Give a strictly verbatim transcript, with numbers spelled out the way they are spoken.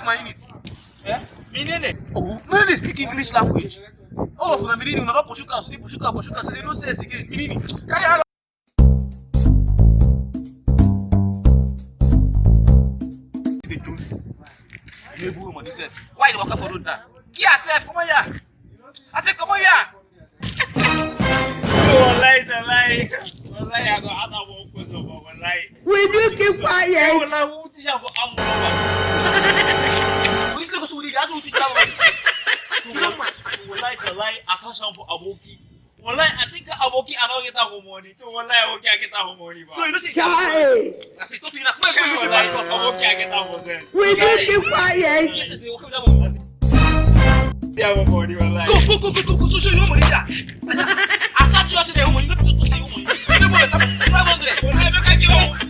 My unit. Eh? Menene? Oh, no dey speak English language. All of una menene, una don pursue cars, dey pursue car, pursue car, so dey no sense again. Menene? Carry on. Dey choose. Lebu room on this side. Why you dey waka for road now? Kill yourself, come on here. I say come on here. Wallahi, tallahi. Wallahi, I go ask am one question, but wallahi. Will you keep quiet? Wallahi, who teach am for armed robber? Police no go sue you, that's who teach you that one. Wallahi, tallahi, I search am for Aboki. Wallahi, I think Aboki, I don't get am for money. So wallahi, Aboki, I get am for money, ba. So you know say Chai! I say, talk to you now. Come on, come on, come on. Aboki, I get am for them. Will you keep quiet? Yes, yes, they walk with that one. They have a body, wallahi. Go, go, go, go, go, go. So show you money there. I start to say you money. Not to say you money. You know what? Five hundred. Wallahi, make I give am.